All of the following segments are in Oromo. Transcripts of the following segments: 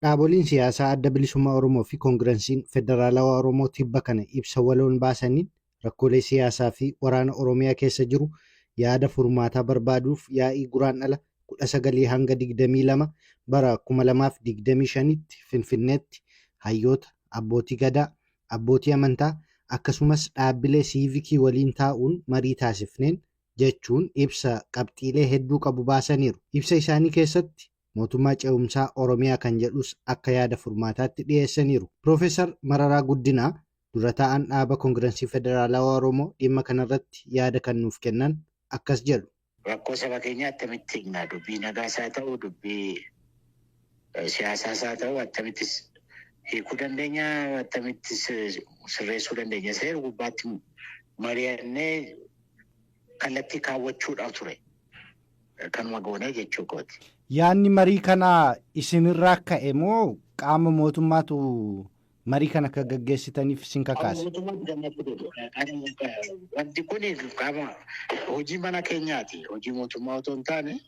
Dhaaboliin siyaasaa Adda Bilisummaa Oromoo fi Koongiransiin Federaalawaa Oromoo tibba kana ibsa waloon baasaniin rakkoolee siyaasaa fi waraana Oromiyaa keessa jiru yaada furmaataa barbaaduuf yaa'ii Guraandhala 19 hanga 22 bara 2025tti Finfinneetti hayyoota, abbootii Gadaa, abbootii amantaa akkasumas dhaabbilee siivikii waliin taa'uun marii taasifneen jechuun ibsa qabxiilee hedduu qabu baasaniiru. Ibsa isaanii keessatti mootummaa ce'umsaa Oromiyaa kan jedhus akka yaada furmaataatti dhiyeessaniiru. Piroofeesar Mararaa Guddinaa dura taa'aan dhaaba Koongirensii Federaalawaa Oromoo dhimma kanarratti yaada kan nuuf kennan akkas jedhu. Rakkoo saba keenyaa attamitti hiikna? Dubbii nagaas haa ta'u, dubbii siyaasaas haa ta'u, attamitti hiikuu dandeenya, attamitti sirreessuu dandeenya? Seera gubbaatti mari'annee kallattii kaawwachuudhaaf ture. Kanuma goonee jechuu kooti. Yaadni marii kanaa isinirraa ka'e moo qaama mootummaatu marii kana akka gaggeessitaniif isin kakaase? Wanti kun qaama hojii mana keenyaati. Hojii mootummaa otoo hin taane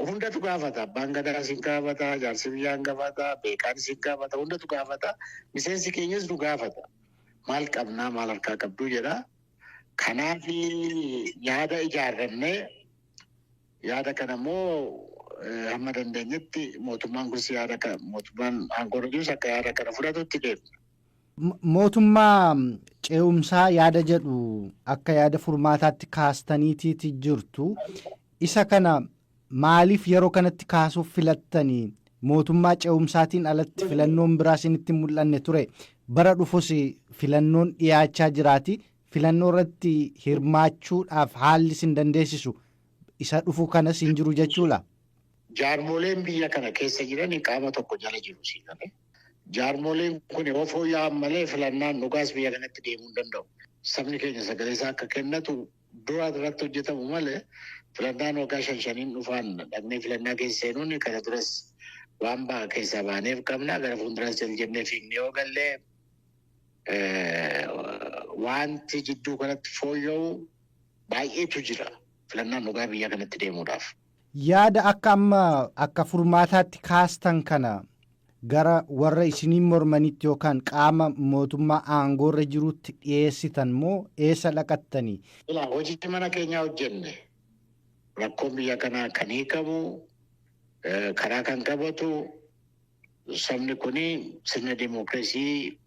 hundatu gaafata. Abbaan gadaa isin gaafata, jaarsi biyyaa hin gaafata, beekaan isin gaafata, hundatu gaafata. Miseensi keenyas nu gaafata. Maal qabnaa, maal harkaa qabduu jedha. Kanaaf yaada ijaarrannee, yaada kana immoo hamma dandeenyetti mootummaan kunis, yaada kana mootummaan aangoo jirus akka yaada kana fudhatutti deemna. Mootummaa ce'umsaa yaada jedhu akka yaada furmaataatti kaastaniitiiti jirtu. Isa kana maaliif yeroo kanatti kaasuuf filattanii? Mootummaa ce'umsaatiin alatti filannoon biraa isinitti mul'anne ture? Bara dhufus filannoon dhiyaachaa jiraati. Filannoo irratti hirmaachuudhaaf haalli isin dandeessisu isa dhufu kanas hin jiru jechuudha. Jaarmoleen biyya kana keessa jiran qaama tokko jala jiru siin galee. Jaarmoleen kun yoo fooyya'an malee filannaan dhugaas biyya kanatti deemuu hin danda'u. Sabni keenya sagalee isaa akka kennatu dura irratti hojjetamu malee, filannaan waggaa shan shaniin dhufaan dhaqnee filannaa keessa seenuun kana duras waan ba'a keessaa baaneef qabna. Gara fuulduraas jal jennee fiignee yoo gallee, wanti jidduu kanatti fooyya'u baay'eetu jira filannaan dhugaa biyya kanatti deemuudhaaf. Yaada akka amma akka furmaataatti kaastan kana gara warra isiniin mormanitti yookaan qaama mootummaa aangoorra jirutti dhiyeessitan moo eessa dhaqattanii? Ilaa, hojii mana keenyaa hojjenne. Rakkoon biyya kanaa kan hiikamu, karaa kan qabatu, sabni kuni sirna dimookiraasii,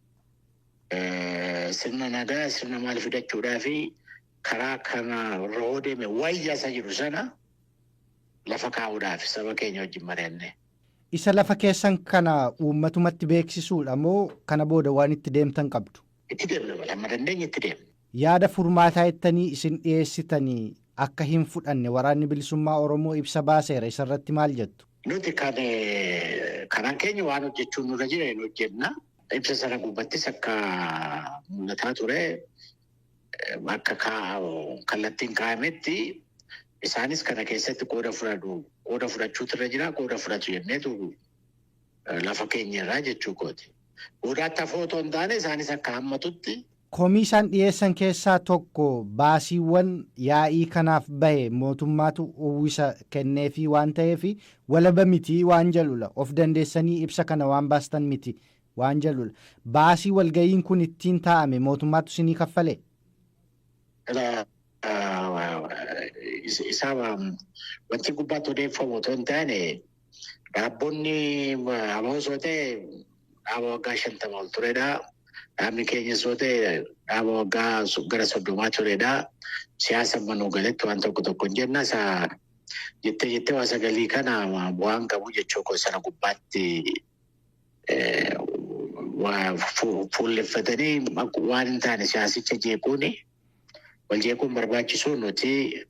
sirna nagaa, sirna maal fidachuudhaa fi karaa kana irra hoo deeme wayya isa jiru sana lafa kaa'uudhaaf saba keenya wajjin mari'anne. Isa lafa keessan kana uummatumatti beeksisuudha moo kana booda waan itti deemtan qabdu? Itti deemna malee, amma dandeenye itti deemna. Yaada furmaataa jettanii isin dhiyeessitanii akka hin fudhanne Waraanni Bilisummaa Oromoo ibsa baaseera. Isarratti maal jettu? Nuti kan karaan keenya waan hojjechuun nurra jira hin hojjenna. Ibsa sana gubbattis akka mul'ataa ture, akka kallattiin kaa'ametti isaanis kana keessatti qooda fudhatu, qooda fudhachuutu irra jira, qooda fudhatu jenneetu lafa keenya irraa jechuu kooti. Boodaatti hafoo otoo hin taane isaanis akka hammatutti. Komii isaan dhiyeessan keessaa tokko baasiiwwan yaa'ii kanaaf bahe mootummaatu uwwisa kenneefii waan ta'eef walaba miti waan jedhudha. Of dandeessanii ibsa kana waan baastan miti waan jedhudha. Baasii walga'iin kun ittiin taa'ame mootummaatu isinii kaffale? Isaa wanti gubbaatti odeeffamu otoo hin taane, dhaabbonni ABOs yoo ta'e dhaaba waggaa 50 ol turedha. Dhaabni keenyas yoo ta'e dhaaba waggaa gara 30 turedha. Siyaasa manuu galetti waan tokko tokko hin jenna. Isa jettee jettee waa sagalii kana bu'aan qabu jechuu koo. Sana gubbaatti fuulleffatanii waan hin taane siyaasicha jeequuni, wal jeequun barbaachisu. Nuti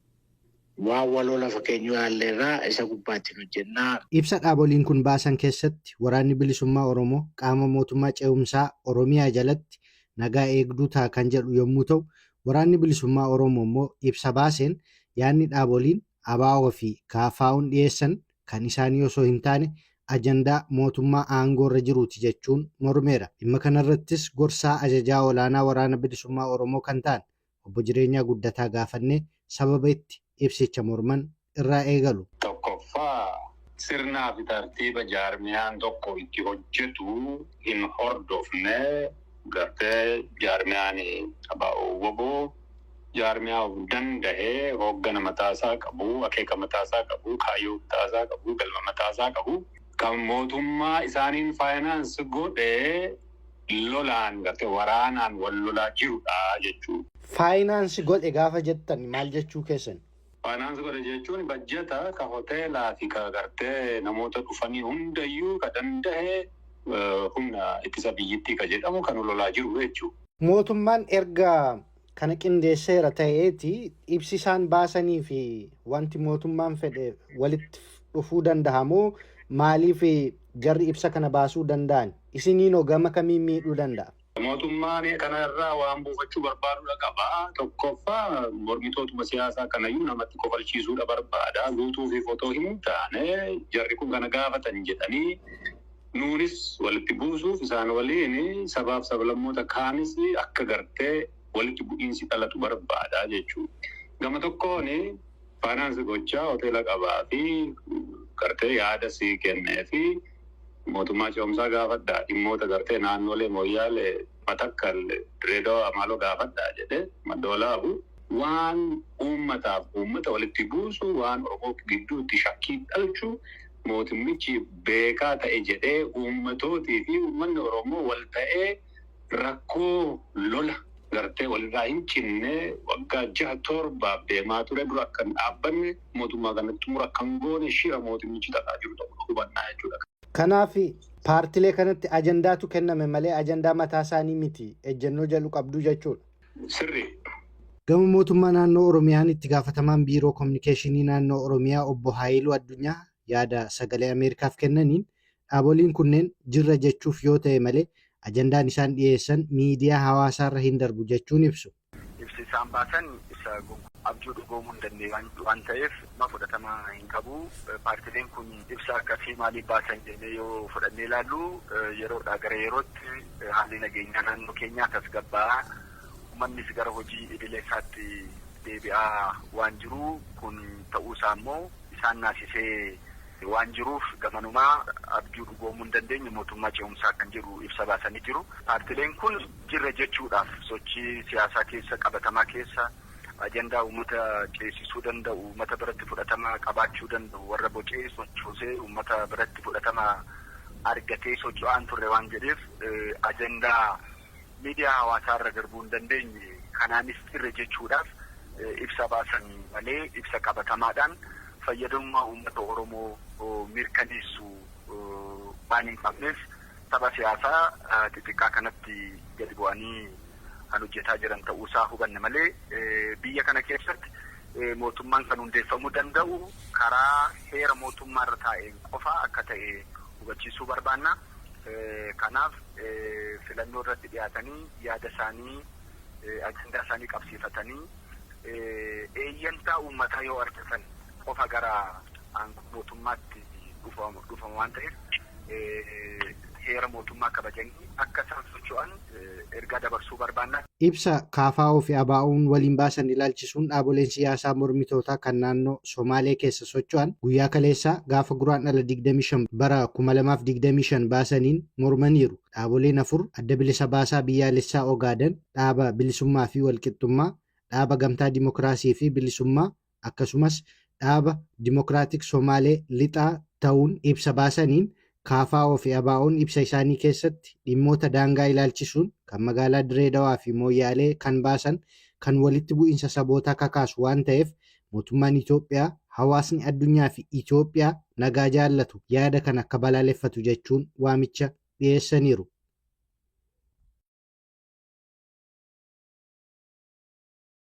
waan waloo lafa keenyu yaalleerraa isa gubbaatti nu hojjennaa. Ibsa dhaaboliin kun baasan keessatti Waraanni Bilisummaa Oromoo qaama mootummaa ce'umsaa Oromiyaa jalatti nagaa eegduu ta'a kan jedhu yommuu ta'u, Waraanni Bilisummaa Oromoo immoo ibsa baaseen yaadni dhaaboliin ABO fi KFO'n dhiyeessan kan isaanii osoo hin taane ajandaa mootummaa aangoorra jiruuti jechuun mormeera. Dhimma kanarrattis gorsaa ajajaa olaanaa Waraana Bilisummaa Oromoo kan ta'an Obbo Jireenyaa Guddataa gaafannee sababa itti ibsicha morman irraa eegalu. Tokkoffaa, Sirnaa fi tartiiba jaarmiyaan tokko itti hojjetu hin hordofne. Gartee jaarmiyaan ABO WBO jaarmiyaa of danda'ee hooggana mataasaa qabu, akeeka mataasaa qabu, kaayyoo mataasaa qabu, galma mataasaa qabu, kan mootummaa isaaniin finance godhee lolaan gartee waraanaan wal lolaa jirudha jechuudha. Finance godhe gaafa jettan maal jechuu keessan? Finance godhe jechuun bajjata ka hoteelaa fi ka gartee namoota dhufanii hundayyuu ka danda'e humna ittisa biyyittii ka jedhamu kan lolaa jiru jechuudha. Mootummaan erga kana qindeesseera ta'eeti ibsi isaan baasanii fi wanti mootummaan fedhe walitti dhufuu danda'a moo maaliif jarri ibsa kana baasuu danda'an? Isiniinoo gama kamiin miidhuu danda'a? Mootummaan kana irraa waan buufachuu barbaadudha qaba. Tokkoffaa, mormitootuma siyaasaa kanayyuu namatti kofalchiisuudha barbaada. Guutuu fi fotoo hin taane jarri kun kana gaafatan jedhanii nuunis walitti buusuuf, isaan waliin sabaaf sablammoota kaanis akka gartee walitti bu'iinsi dhalatu barbaada jechuudha. Gama tokkoon finance gochaa hoteela qabaa fi gartee yaada sii kennee fi mootummaa ce'umsaa gaafadhaa, dhimmoota gartee naannolee Mooyyaalee, Matakkal, Direedawaa maaloo gaafadhaa jedhee maddoolaabu waan uummataaf uummata walitti buusu, waan Oromoo gidduutti shakkii dhalchu, mootummichi beekaa ta'e jedhee uummatootii fi uummanni Oromoo wal ta'ee rakkoo lola gartee walirraa hin cinne waggaa 6-7f deemaa ture dura akka hin dhaabbanne, mootummaa kanatti xumura akka hin goone shira mootummichi xaxaa jiru ta'uu hubannaa jechuudha. Kanaaf paartilee kanatti ajandaatu kenname malee ajandaa mataa isaanii miti ejjennoo jedhu qabdu jechuudha. Sirri. Gama mootummaa naannoo Oromiyaan itti gaafatamaan biiroo kominikeeshinii naannoo Oromiyaa obbo Haayiluu Addunyaa yaada Sagalee Ameerikaaf kennaniin dhaaboliin kunneen jirra jechuuf yoo ta'e malee ajandaan isaan dhiyeessan miidiyaa hawaasaarra hin darbu jechuun ibsu. Ibsi isaan baasan ibsa abjuu dhugoomuu hin dandeenye waan ta'eef ma fudhatama hin qabu. Paartileen kun ibsa akkasii maaliif baasan jennee yoo fudhannee ilaallu, yeroodhaa gara yerootti haalli nageenyaa naannoo keenyaa tasgabbaa'aa, uummannis gara hojii idilee isaatti deebi'aa waan jiru, kun ta'uusaa immoo isaan naasisee waan jiruuf gamanumaa abjuu dhugoomuu hin dandeenye mootummaa ce'umsaa kan jedhu ibsa baasanii jiru. Paartileen kun jirra jechuudhaaf sochii siyaasaa keessa qabatamaa keessa ajandaa uummata ceesisuu danda'u, uummata biratti fudhatama qabaachuu danda'u warra bocee sochoosee uummata biratti fudhatama argatee socho'aan turre waan jedheef, ajandaa miidiyaa hawaasaa irra darbuu hin dandeenye kanaanis jirra jechuudhaaf ibsa baasan malee ibsa qabatamaadhaan fayyadamummaa uummata Oromoo mirkaneessu waan hin qabneef tapha siyaasaa xixiqqaa kanatti gadi bu'anii kan hojjetaa jiran ta'uusaa hubanne malee, biyya kana keessatti mootummaan kan hundeeffamuu danda'u karaa heera mootummaa irra taa'een qofa akka ta'e hubachiisuu barbaanna. Kanaaf filannoo irratti dhiyaatanii yaada isaanii, ajandaa isaanii qabsiifatanii eeyyantaa uummataa yoo argatan qofa gara aangoo mootummaatti dhufama waan ta'eef, heera mootummaa kabajanii akka isaan socho'an ergaa dabarsuu barbaanna. Ibsa KFO fi ABO'n waliin baasan ilaalchisuun dhaaboleen siyaasaa mormitootaa kan naannoo Somaalee keessa socho'an guyyaa kaleessaa gaafa Guraandhala 25 bara 2025 baasaniin mormaniiru. Dhaaboleen afur, Adda Bilisa Baasaa Biyyaalessaa Ogaaden, Dhaaba Bilisummaa fi Walqixxummaa, Dhaaba Gamtaa Dimokiraasii fi Bilisummaa akkasumas Dhaaba Dimokiraatik Somaalee Lixaa ta'uun ibsa baasaniin, KFO fi ABO'n ibsa isaanii keessatti dhimmoota daangaa ilaalchisuun kan magaalaa Dirree Dawaa fi Mooyyaalee kan baasan kan walitti bu'iinsa sabootaa kakaasu waan ta'eef, mootummaan Itoophiyaa, hawaasni addunyaa fi Itoophiyaa nagaa jaallatu yaada kana akka balaaleffatu jechuun waamicha dhiyeessaniiru.